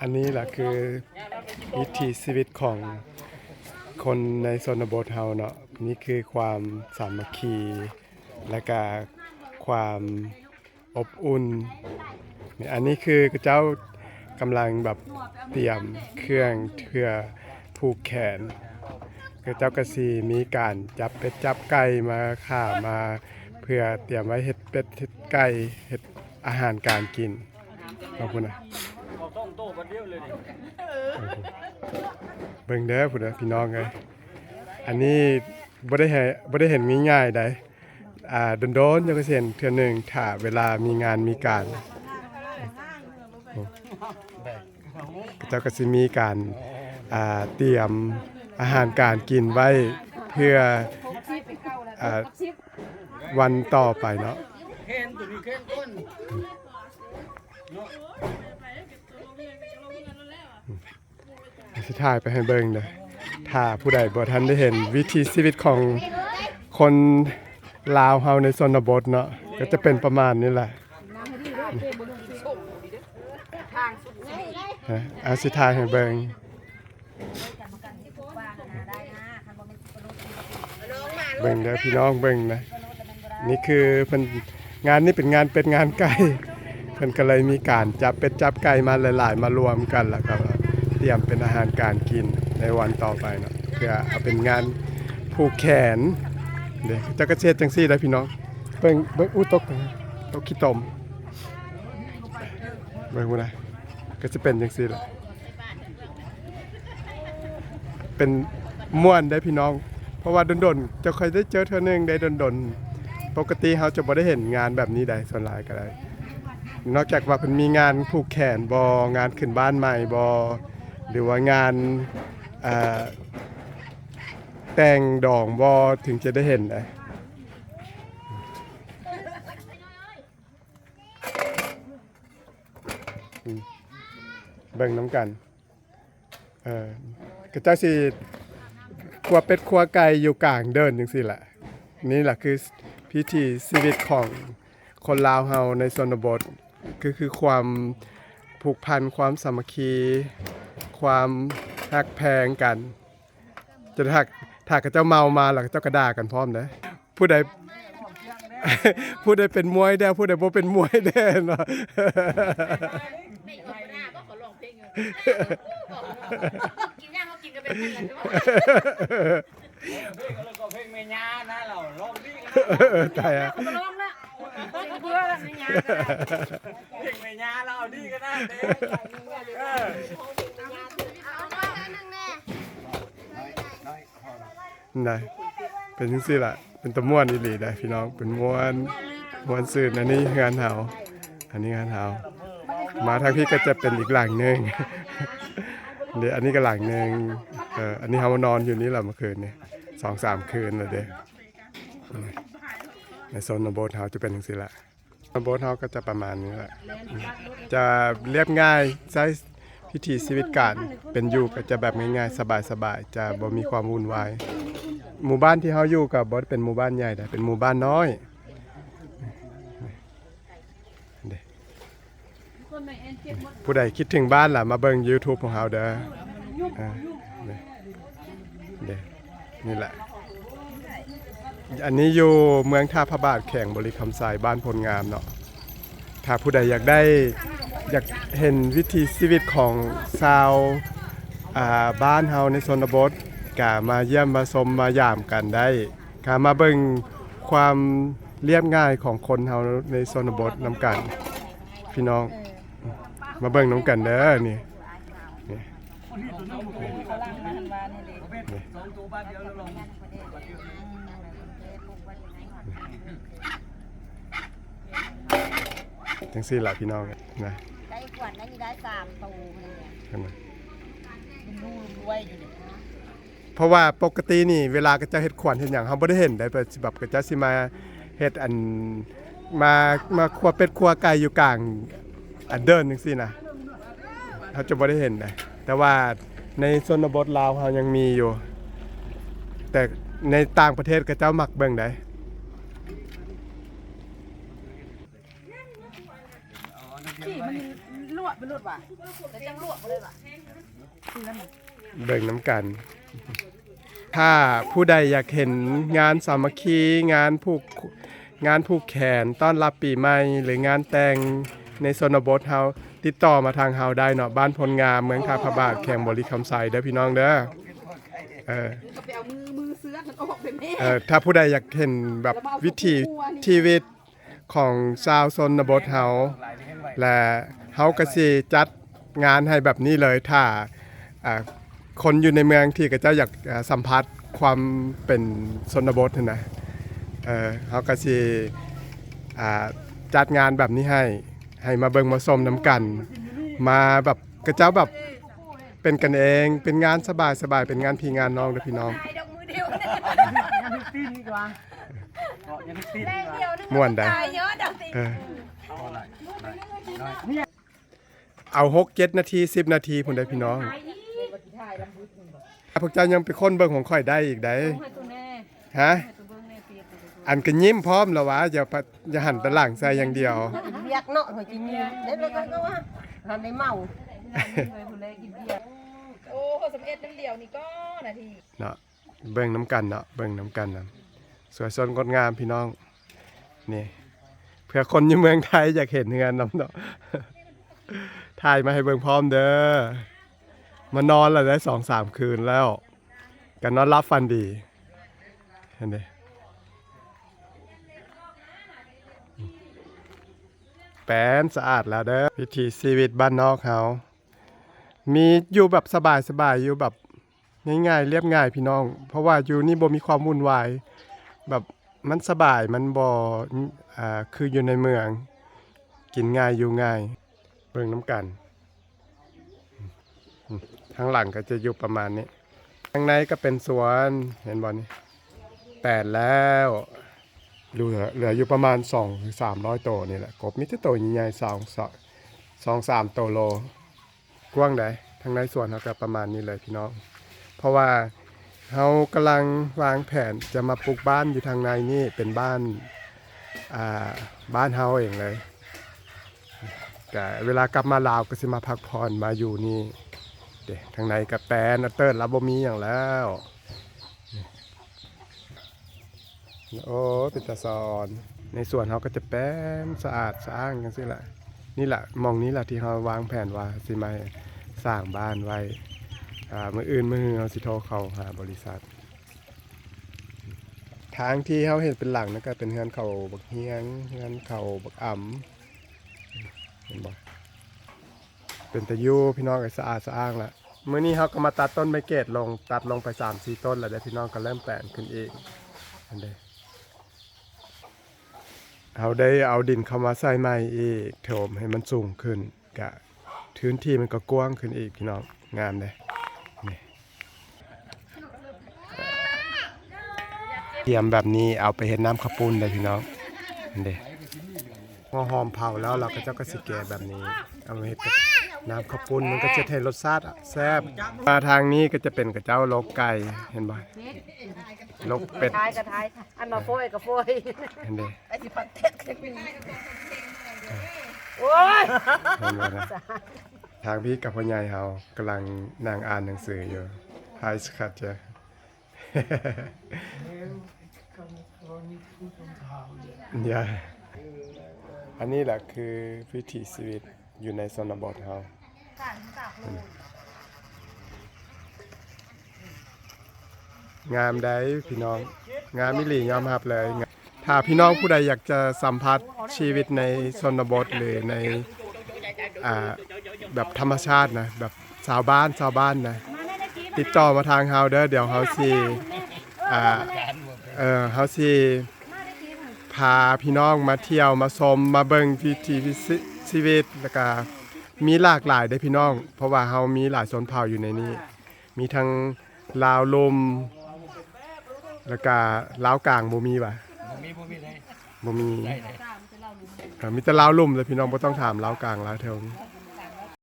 ອັນນີ້ລະຄືວິຖີຊີວິດຂອງຄົນໃນຊົນນະບົດເຮົາເນາະ, ນີ້ຄືຄວາມສາມັກຄີ ແລະກະຄວາມອົບອຸ່ນ. ນີ້ ອັນນີ້ຄືເຂົາເຈົ້າກຳລັງແບບຕຽມເຄື່ອງເພື່ອຜູກແຂນ, ເຂົາເຈົ້າກະຊິມີການຈັບເປັດຈັບໄກ່ມາຂ້າມາ ເພື່ອຕຽມໄວ້ເຮັດເປັດເຮັດໄກ່ ເຮັດອາຫານການກິນ. ຂອບຄຸນນະ. ເບິ່ງເດີພຸ້ນນະ ພີ່ນ້ອງເອີຍ, ອັນນີ້ບໍ່ໄດ້ໃຫ້ ບໍ່ໄດ້ເຫັນງ່າຍໆໃດ໋. ອ່າ ດົນໆ ຈັ່ງຊິເຫັນເທື່ອໜຶ່ງ ຖ້າເວລາມີງານມີການ. ເຂົາເຈົ້າກໍຊິມີການ ອ່າ ຕຽມອາຫານການກິນໄວ້ເພື່ອ ອ່າ ວັນຕໍ່ໄປເນາະ. ຊິຖ່າຍໄປໃຫ້ເບິ່ງເດີ ຖ້າຜູ້ໃດບໍ່ທັນໄດ້ເຫັນວິຖີຊີວິດຂອງຄົນລາວເຮົາໃນຊົນນະບົດເນາະ ກໍຈະເປັນປະມານນີ້ແຫຼະ. ອາ ຊິຖ່າຍໃຫ້ເບິ່ງ. ເບິ່ງເດີພີ່ນ້ອງ ເບິ່ງນະ, ນີ້ຄືເພິ່ນ ງານນີ້ເປັນງານເປັດງານໄກ່ ເພິ່ນກໍເລີຍມີການຈັບເປັດຈັບໄກ່ມາຫຼາຍໆ ມາລວມກັນ ແລ້ວກໍຕຽມເປັນອາຫານການກິນໃນວັນຕໍ່ໄປເນາະ ເພື່ອເອົາເປັນງານຜູກແຂນເດ້. ເຂົາເຈົ້າກໍຊິເຮັດຈັ່ງຊີ້ໄດ໋ພີ່ນ້ອງ. ເບິ່ງ ເບິ່ງ ອຸ້ ຕົກ ຕົກຂີ້ຕົມ. ເບິ່ງພຸ້ນນະ ກໍຊິເປັນຈັ່ງຊີ້ແຫຼະ. ເປັນ ມ່ວນເດ້ພີ່ນ້ອງ ເພາະວ່າດົນໆ ຈະຄ່ອຍໄດ້ເຈີເທື່ອໜຶ່ງເດ້ ດົນໆ. ປົກກະຕິເຮົາຈະບໍ່ໄດ້ເຫັນງານແບບນີ້ໃດ໋ ສ່ວນຫຼາຍກໍໄດ້ ນອກຈາກວ່າເພິ່ນມີງານຜູກແຂນບໍ ງານຂຶ້ນບ້ານໃໝ່ບໍ ຫຼືວ່າງານ ເອີ ແຕ່ງດອງບໍ ເຖິງຈະໄດ້ເຫັນໄດ໋. ອືມ ເບິ່ງນຳກັນ ເອີ ເຂົາເຈົ້າຊິຂົ້ວເປັດຂົ້ວໄກ່ຢູ່ກາງເດີ່ນຈັ່ງຊີ້ແຫຼະ. ນີ້ລະຄືວິຖີຊີວິດຂອງຄົນລາວເຮົາໃນຊົນນະບົດ ຄື ຄືຄວາມຜູກພັນ ຄວາມສາມັກຄີ ຄວາມຮັກແພງກັນ. ຈະຖ້າ ຖ້າເຂົາເຈົ້າເມົາມາແລ້ວ ເຂົາເຈົ້າກໍດ່າກັນພ້ອມເດ້. ຜູ້ໃດ ຜູ້ໃດເປັນມວຍແດ່ ຜູ້ໃດບໍ່ເປັນມວຍແດ່ເນາະ. ກິນຫຍັງເຮົາກິນກໍເປັນນັ້ນແຫຼະ. ເພງແມ່ຍ່ານະ ລາວຮ້ອງດີນະ. ຕາຍອະ ເຮົາກໍຮ້ອງນະ ເພງເບື່ອລະແມ່ຍ່ານະ. ເພງແມ່ຍ່າລາວດີຂະໜາດເດ້. ເອີ ເອົາມາໜຶ່ງແດ່. ນະ ເປັນຈັ່ງຊີ້ລະ ເປັນຕາມ່ວນອີ່ຫຼີໄດ໋ພີ່ນ້ອງ ເປັນມ່ວນ ມ່ວນຊື່ນ. ອັນນີ້ເຮືອນເຮົາ ອັນນີ້ເຮືອນເຮົາ. ມາທາງພີ້ກໍຈະເປັນອີກຫຼັງໜຶ່ງເດ້. ອັນນີ້ກໍຫຼັງໜຶ່ງ. ເອີ ອັນນີ້ເຮົາມານອນຢູ່ນີ້ລະເມື່ອຄືນນີ້ ສອງສາມຄືນລະເດ້. ໃນຊົນນະບົດເຮົາຈະເປັນຈັ່ງຊີ້ລະ. ນະບົດເຮົາກໍຈະປະມານນີ້ແຫຼະ ຈະລຽບງ່າຍ ໃຊ້ວິຖີຊີວິດການເປັນຢູ່ກໍຈະແບບງ່າຍໆ ສະບາຍໆ ຈະບໍ່ມີຄວາມວຸ່ນວາຍ. ໝູ່ບ້ານທີ່ເຮົາຢູ່ກໍບໍ່ໄດ້ເປັນໝູ່ບ້ານໃຫຍ່ໃດ໋ ເປັນໝູ່ບ້ານນ້ອຍເດ້. ຜູ້ໃດຄິດເຖິງບ້ານລະ ມາເບິ່ງຢູທູບຂອງເຮົາເດີ. ເອີ ເດ້ ນີ້ແຫຼະ ອັນນີ້ຢູ່ເມືອງທ່າພະບາດ ແຂວງບໍລິຄຳໄຊ ບ້ານໂພນງາມເນາະ. ຖ້າຜູ້ໃດຢາກໄດ້ ຢາກເຫັນວິຖີຊີວິດຂອງຊາວ ອ່າ ບ້ານເຮົາໃນຊົນນະບົດ ກະມາຢ້ຽມມາຊົມມາຢາມກັນໄດ້. ກະມາເບິ່ງຄວາມລຽບງ່າຍຂອງຄົນເຮົາໃນຊົນນະບົດນຳກັນ ພີ່ນ້ອງ. ມາເບິ່ງນຳກັນເດີ ນີ້ ນີ້ ນີ້ ຈັ່ງຊີ້ລະພີ່ນ້ອງນະ. ໄດ້ຂວັນໄດ້ນີ້ໄດ້ສາມໂຕເລີຍ ເຫັນບໍ່? ເປັນຮູລວຍຢູ່ນີ້. ເພາະວ່າປົກກະຕິນີ້ ເວລາເຂົາເຈົ້າເຮັດຂວັນເຮັດຫຍັງ ເຮົາບໍ່ໄດ້ເຫັນໄດ໋ ແບບເຂົາເຈົ້າຊິມາເຮັດອັນ ມາ ມາຂົ້ວເປັດຂົ້ວໄກ່ຢູ່ກາງອັນເດີ່ນຈັ່ງຊີ້ນະ ເຮົາຈະບໍ່ໄດ້ເຫັນໄດ໋. ແຕ່ວ່າໃນຊົນນະບົດລາວເຮົາຍັງມີຢູ່ ແຕ່ໃນຕ່າງປະເທດເຂົາເຈົ້າມັກເບິ່ງໄດ໋. ທີ່ມັນລວກ ເບິ່ງນຳກັນ ຖ້າຜູ້ໃດຢາກເຫັນງານສາມັກຄີ ງານຜູກ ງານຜູກແຂນຕ້ອນຮັບປີໃໝ່ ຫຼື ງານແຕ່ງໃນຊົນນະບົດເຮົາ ຕິດຕໍ່ມາທາງເຮົາໄດ້ເນາະ ບ້ານໂພນງາມ ເມືອງທ່າພະບາດ ແຂວງບໍລິຄຳໄຊເດີພີ່ນ້ອງເດີ. ເອີ ກໍໄປເອົາມື ມືເຊືອກມັນອອກເດີແມ່. ເອີ ຖ້າຜູ້ໃດຢາກເຫັນແບບວິຖີຊີວິດຂອງຊາວຊົນນະບົດເຮົາ ແລະ ເຮົາກໍຊິຈັດງານໃຫ້ແບບນີ້ເລີຍ ຖ້າ ອ່າ ຄົນຢູ່ໃນເມືອງທີ່ເຂົາເຈົ້າຢາກ ອ່າ ສຳຜັດຄວາມເປັນຊົນນະບົດຫັ້ນນະ ເອີ ເຮົາກໍຊິ ອ່າ ຈັດງານແບບນີ້ໃຫ້ ໃຫ້ມາເບິ່ງມາຊົມນຳກັນ ມາແບບ ເຂົາເຈົ້າແບບເປັນກັນເອງ ເປັນງານສະບາຍໆ ເປັນງານພີ່ງານນ້ອງເດີພີ່ນ້ອງ. ມ່ວນໄດ໋ ເອີ ເອົາຫົກເຈັດນາທີ ສິບນາທີພຸ້ນເດ້ພີ່ນ້ອງ. ພວກເຈົ້າຍັງໄປຄົ້ນເບິ່ງຂອງຂ້ອຍໄດ້ອີກໃດ໋. ຮະ? ອັນກໍຍິ້ມພ້ອມລະຫວາ ຢ່າ ຢ່າຫັນຕາຫຼັງໃສ່ຢ່າງດຽວ. ວຽກເນາະ ຂ້ອຍຊິຍິ້ມເດ້ ແລ້ວກໍວ່າ ທັນໄດ້ເມົາ. ໂອ້ ສຳເລັດນຳດຽວນີ້ກໍນາທີເນາະ. ເບິ່ງນຳກັນເນາະ ເບິ່ງນຳກັນນະ ສວຍສົດງົດງາມພີ່ນ້ອງ. ນີ້ ເພື່ອຄົນຢູ່ເມືອງໄທຢາກເຫັນເຮືອນນຳເນາະ ຖ່າຍມາໃຫ້ເບິ່ງພ້ອມເດີ. ມານອນລະໄດ້ສອງສາມຄືນແລ້ວ ກໍນອນຫຼັບຝັນດີ. ເຫັນເດ້ ແປນສະອາດແລ້ວເດີ. ວິຖີຊີວິດບ້ານນອກເຮົາ ມີຢູ່ແບບສະບາຍໆ ຢູ່ແບບ ງ່າຍໆ ລຽບງ່າຍພີ່ນ້ອງ ເພາະວ່າຢູ່ນີ້ບໍ່ມີຄວາມວຸ່ນວາຍ ແບບມັນສະບາຍ ມັນບໍ່ ອ່າ ຄືຢູ່ໃນເມືອງ ກິນງ່າຍຢູ່ງ່າຍ. ເບິ່ງນຳກັນ ທາງຫຼັງກໍຈະຢູ່ປະມານນີ້ ທາງໃນກໍເປັນສວນ ເຫັນບໍ່ນີ້ ແປນແລ້ວ ເຫຼືອ ເຫຼືອຢູ່ປະມານສອງ ສາມຮ້ອຍໂຕນີ້ແຫຼະ ກົບມີແຕ່ໂຕໃຫຍ່ໆ ສອງ ສອງ ສອງສາມໂຕໂລ. ກວ້າງໃດ໋ ທາງໃນສວນເຮົາກໍປະມານນີ້ເລີຍພີ່ນ້ອງ ເພາະວ່າເຮົາກຳລັງວາງແຜນຈະມາປຸກບ້ານຢູ່ທາງໃນນີ້ ເປັນບ້ານ ອ່າ ບ້ານເຮົາເອງເລີຍ. ກະເວລາກັບມາລາວກໍຊິມາພັກຜ່ອນມາຢູ່ນີ້ເດ້. ທາງໃນກໍແປນເຕີດລະ ບໍ່ມີຫຍັງແລ້ວ. ໂອ້ ເປັນຕາສະອອນ. ໃນສວນເຮົາກໍຈະແປນສະອາດສະອ້າງຈັ່ງຊີ້ລະ. ນີ້ລະ ໝ່ອງນີ້ລະທີ່ເຮົາວາງແຜນວ່າຊິມາສ້າງບ້ານໄວ້. ອ່າ ມື້ອື່ນມື້ຮືເຮົາຊິໂທເຂົ້າຫາບໍລິສັດ. ທາງທີ່ເຮົາເຫັນເປັນຫຼັງນັ້ນກໍເປັນເຮືອນເຂົາບັກຮຽງ ເຮືອນເຂົາບັກອຳ ເຫັນບໍ່? ເປັນຕາຢູ່ພີ່ນ້ອງເອີຍ ສະອາດສະອ້າງລະ. ມື້ນີ້ເຮົາກໍມາຕັດຕົ້ນໄມ້ເກດລົງ ຕັດລົງໄປສາມສີ່ຕົ້ນລະເດ້ພີ່ນ້ອງ ກໍເລີ່ມແປນຂຶ້ນອີກ ຫັ້ນເດ້. ເຮົາໄດ້ເອົາດິນເຂົ້າມາໃສ່ໃໝ່ອີກ ຖົມໃຫ້ມັນສູງຂຶ້ນ ກະພື້ນທີ່ມັນກໍກວ້າງຂຶ້ນອີກພີ່ນ້ອງ ງາມເດ້. ນີ້ ຕຽມແບບນີ້ເອົາໄປເຮັດນ້ຳເຂົ້າປຸ້ນເດ້ພີ່ນ້ອງ ຫັ້ນເດ້. ຫົວຫອມເຜົາແລ້ວ ລາວເຂົາເຈົ້າກໍຊິແກະແບບນີ້ ເອົາມາເຮັດກັບນ້ຳເຂົ້າປຸ້ນ ມັນກໍຈະເຮັດໃຫ້ລົດຊາດແຊບ. ມາທາງນີ້ກໍຈະເປັນເຂົາເຈົ້າລົກໄກ່ ເຫັນບໍ່? ລົກເປັດ ກະທາຍ ກະທາຍ ອັນມາໂຟຍກໍໂຟຍ ເຫັນເດ້. ໂອ້ຍ ເຫັນບໍ່ນະ? ທາງພີ້ກັບພໍ່ໃຫຍ່ເຮົາກຳລັງນັ່ງອ່ານໜັງສືຢູ່ ໄພສະຄັດເຈ້. ຢ່າ ອັນນີ້ແຫຼະຄືວິຖີຊີວິດຢູ່ໃນຊົນນະບົດເຮົາ. ງາມໃດ໋ພີ່ນ້ອງ ງາມອີ່ຫຼີ ຍອມຮັບເລີຍ. ຖ້າພີ່ນ້ອງຜູ້ໃດຢາກຈະສຳຜັດຊີວິດໃນຊົນນະບົດ ຫຼື ໃນ ອ່າ ແບບທຳມະຊາດນະ ແບບຊາວບ້ານ ຊາວບ້ານນະ ຕິດຕໍ່ມາທາງເຮົາເດີ. ດຽວເຮົາຊິ ອ່າ ເອີ ເຮົາຊິພາພີ່ນ້ອງມາທ່ຽວ ມາຊົມ ມາເບິ່ງວິຖີຊີ ຊີວິດ ແລ້ວກະມີຫຼາກຫຼາຍເດ້ພີ່ນ້ອງ ເພາະວ່າເຮົາມີຫຼາຍຊົນເຜົ່າຢູ່ໃນນີ້ ມີທັງລາວລຸ່ມ ແລ້ວກະລາວກາງບໍ່ມີຫວາ? ບໍ່ມີ ບໍ່ມີເລີຍ ບໍ່ມີ ເອີ ມີແຕ່ລາວລຸ່ມເລີຍພີ່ນ້ອງ ບໍ່ຕ້ອງຖາມລາວກາງ ລາວເທິງ.